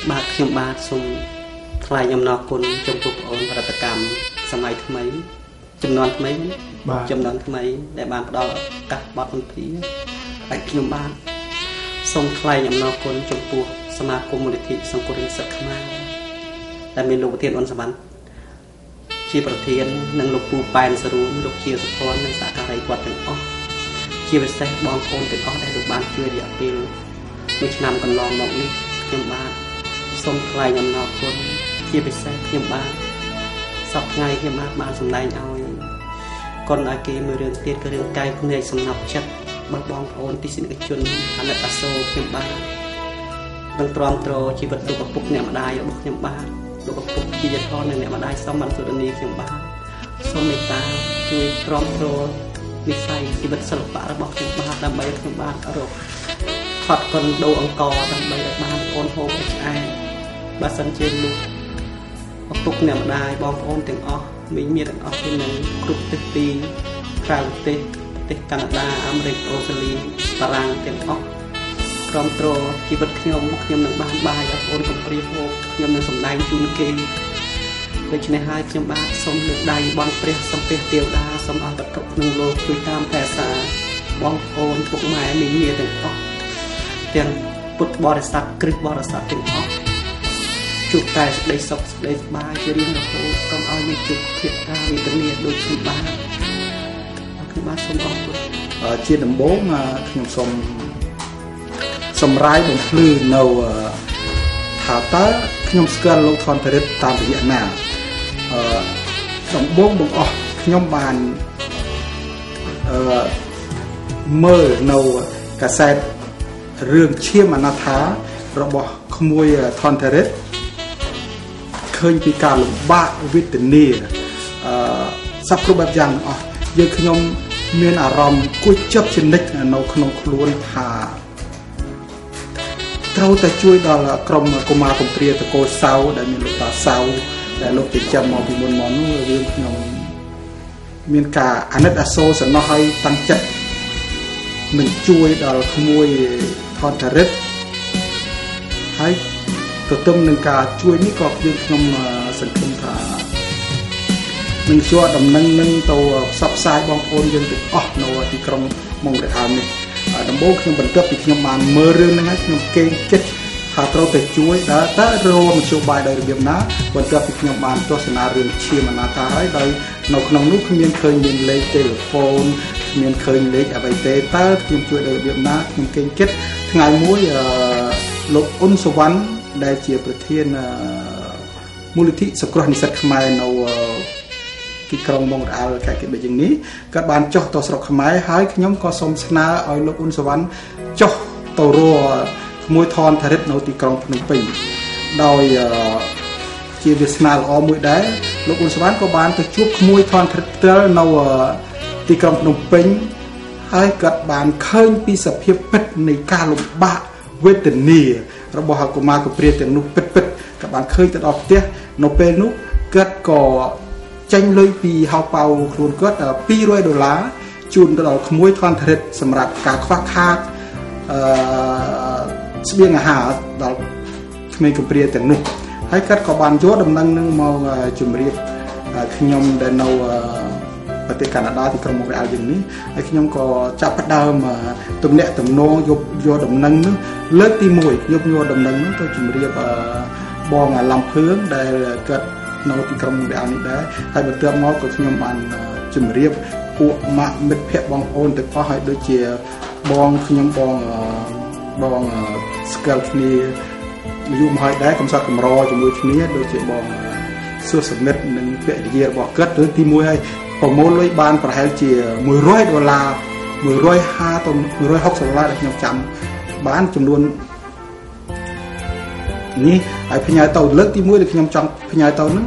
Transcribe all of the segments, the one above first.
បាទខ្ញុំបាទសូមថ្លែងអំណរគុណចំពោះបងអូនប្រតិកម្មសម័យថ្មីចំនួនថ្មីចំនួនថ្មីដែលបានផ្ដល់ឱកាសបទសម្ភាសន៍ឲ្យខ្ញុំបាទសូមថ្លែងអំណរគុណចំពោះសមាគមមូលនិធិសង្គមរាស្ត្រខ្មែរដែលមានលោកប្រធានអ៊ុនសវណ្ណជាប្រធាននិងលោកពូប៉ែនសរូនលោកជាសុភ័ណ្ឌនិងសហការីគាត់ទាំងអស់ជាពិសេសបងប្អូនទាំងអស់ដែលលោកបានជួយរយៈពេលមួយឆ្នាំកន្លងមកនេះខ្ញុំបាទសូមថ្លែងអំណរគុណជាពិសេសខ្ញុំបាទសប្តាហ៍ថ្ងៃខ្ញុំបាទបានសម្ដែងឲ្យកូនឲ្យគេមួយរឿងទៀតគឺរឿងកែវភ្នែកសំណប់ចិត្តបើបងប្អូនទស្សនិកជនអាណិតអាសូរខ្ញុំបាទនឹងទ្រាំទ្រជីវិតលោកឪពុកអ្នកម្ដាយរបស់ខ្ញុំបាទលោកឪពុកជាយថននិងអ្នកម្ដាយសំបានសុរនីខ្ញុំបាទសូមមេត្តាជួយទ្រាំទ្រនិស្ស័យជីវិតសិល្បៈរបស់ខ្ញុំបាទដើម្បីឲ្យខ្ញុំបាទរកថត់កុនដូអង្គដើម្បីឲ្យបានអូនហូបឲ្យឆ្អែតបើសិនជាលោកឪពុកអ្នកម្ដាយបងប្អូនទាំងអស់មីងមានទាំងអស់គឺនៅគ្រប់ទិសទីក្រៅប្រទេសប្រទេសកាណាដាអាមេរិកអូស្ត្រាលីបារាំងទាំងអស់ក្រុមទ្រជីវិតខ្ញុំខ្ញុំនឹងបានបាយឲ្យអូនកំព្រាហូបខ្ញុំនឹងសម្ដែងជូនគេដូច្នេះហើយខ្ញុំបាទសូមលើកដៃបន់ព្រះសំពះទេវតាសូមឲ្យវត្ថុក្នុងលោកជួយតាមថែសារបងប្អូនពុកម៉ែមីងមាទាំងអស់ទាំងពុទ្ធបរិស័ទគ្រឹះបរិស័ទទាំងអស់ជួបតែសេចក្តីសុខសេចក្តីសប្បាយជារៀងរហូតកុំឲ្យមានជួបភាពការវេទនាដូចខ្ញុំបាទខ្ញុំបាទសូមអរគុណជាដំបូងខ្ញុំសូមសម្រាយបំភ្លឺនៅថាតើខ្ញុំស្គាល់លោកថនធរិទ្ធតាមរយៈណាដំបូងបង្អស់ខ្ញុំបានមើលនៅកាសែតរឿងឈាមអនាថារបស់ក្មួយថនធរិទ្ធឃើញពីការលំបាកវេទនាសពគ្រប់បែបយ៉ាងទាំងអស់យើងខ្ញុំមានអារម្មណ៍គួចចាប់ជានិច្ចនៅក្នុងខ្លួនថាត្រូវតែជួយដល់ក្រុមកុមារកំព្រាតកូលសៅដែលមានលោកតាសៅដែលលោកចិញ្ចឹមមកពីមុនមកនោះរឿងខ្ញុំមានការអាណិតអាសូរសំណោះឲ្យតាំងចិត្តនឹងជួយដល់ក្មួយថនធរិទ្ធហើយទន្ទឹមនឹងការជួយនេះក៏យើងខ្ញុំសង្ឃឹមថានឹងជួយដំណឹងនឹងទៅផ្សព្វផ្សាយបងប្អូនយើងទាំងអស់នៅទីក្រុងម៉ុងរ៉េអាល់នេះដំបូងខ្ញុំបន្ទាប់ពីខ្ញុំបានមើលរឿងហ្នឹងហើយខ្ញុំកេងចិត្តថាត្រូវតែជួយដល់តើរកមធ្យោបាយដោយរបៀបណាបន្ទាប់ពីខ្ញុំបានទស្សនារឿងឈាមអនាថាហើយដោយនៅក្នុងនោះគ្មានឃើញមានលេខទូរស័ព្ទគ្មានឃើញលេខអ្វីទេតើខ្ញុំជួយដោយរបៀបណាខ្ញុំកេងចិត្តថ្ងៃមួយលោកអ៊ុនសវណ្ណដែលជាប្រធានមូលនិធិសង្គ្រោះនិស្សិតខ្មែរនៅទីក្រុងម៉ុងរ៉ាល់ខេត្តកេបិចយ៉ាងនេះគាត់បានចុះទៅស្រុកខ្មែរហើយខ្ញុំក៏សូមស្នើឲ្យលោកអ៊ុនសវណ្ណចុះទៅរកក្មួយថនធរិទ្ធនៅទីក្រុងភ្នំពេញដោយជាវាសនាល្អមួយដែរលោកអ៊ុនសវណ្ណក៏បានទៅជួបក្មួយថនធរិទ្ធផ្ទាល់នៅទីក្រុងភ្នំពេញហើយគាត់បានឃើញពីសភាពពិតនៃការលំបាកវេទនារបស់កុមារកំព្រាទាំងនោះពិតពិតក៏បានឃើញទៅដល់ផ្ទះនៅពេលនោះគាត់ក៏ចេញលុយពីហោប៉ៅខ្លួនគាត់200ដុល្លារជូនទៅដល់ក្មួយថនធរិទ្ធសម្រាប់ការខ្វះខាតស្បៀងអាហារដល់ក្មេងកំព្រាទាំងនោះហើយគាត់ក៏បានយកដំណឹងនឹងមកជម្រាបខ្ញុំដែលនៅប្រទេសកាណាដាទីក្រុងម៉ុងរ៉េអាល់យ៉ាងនេះហើយខ្ញុំក៏ចាប់ផ្ដើមទំនាក់ទំនងយកដំណឹងនោះលើកទី1យកដំណឹងនោះទៅជម្រាបបងឡំភឿងដែលគាត់នៅទីក្រុងម៉ុងរ៉េអាល់នេះដែរហើយបន្ទាប់មកក៏ខ្ញុំបានជម្រាបពួកម៉ាក់មិត្តភ័ក្តិបងប្អូនទាំងអស់ហើយដូចជាបងខ្ញុំបងស្គាល់គ្នាយូរមកហើយដែរកំសត់កម្រជាមួយគ្នាដូចជាបងសួសមិត្តនិងភរិយារបស់គាត់រឿងទី1ហើយប្រមូលលុយបានប្រហែលជា100ដុល្លារ150ទៅ160ដុល្លារដែលខ្ញុំចាំបានចំនួននេះហើយផ្ញើទៅលើកទី1ដែលខ្ញុំចង់ផ្ញើទៅនឹង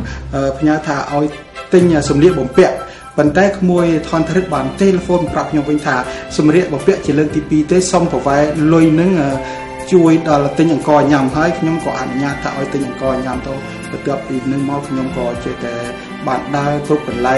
ផ្ញើថាឲ្យទិញសម្លៀកបំពាក់ប៉ុន្តែក្មួយថនធរិទ្ធបានទូរស័ព្ទប្រាប់ខ្ញុំវិញថាសម្លៀកបំពាក់ជាលើកទី2ទេសុំប្រវែលុយនឹងជួយដល់ទិញអង្គញ៉ាំហើយខ្ញុំក៏អនុញ្ញាតថាឲ្យទិញអង្គញ៉ាំទៅបន្ទាប់ពីនឹងមកខ្ញុំក៏ចេះតែបានដើរគ្រប់កន្លែង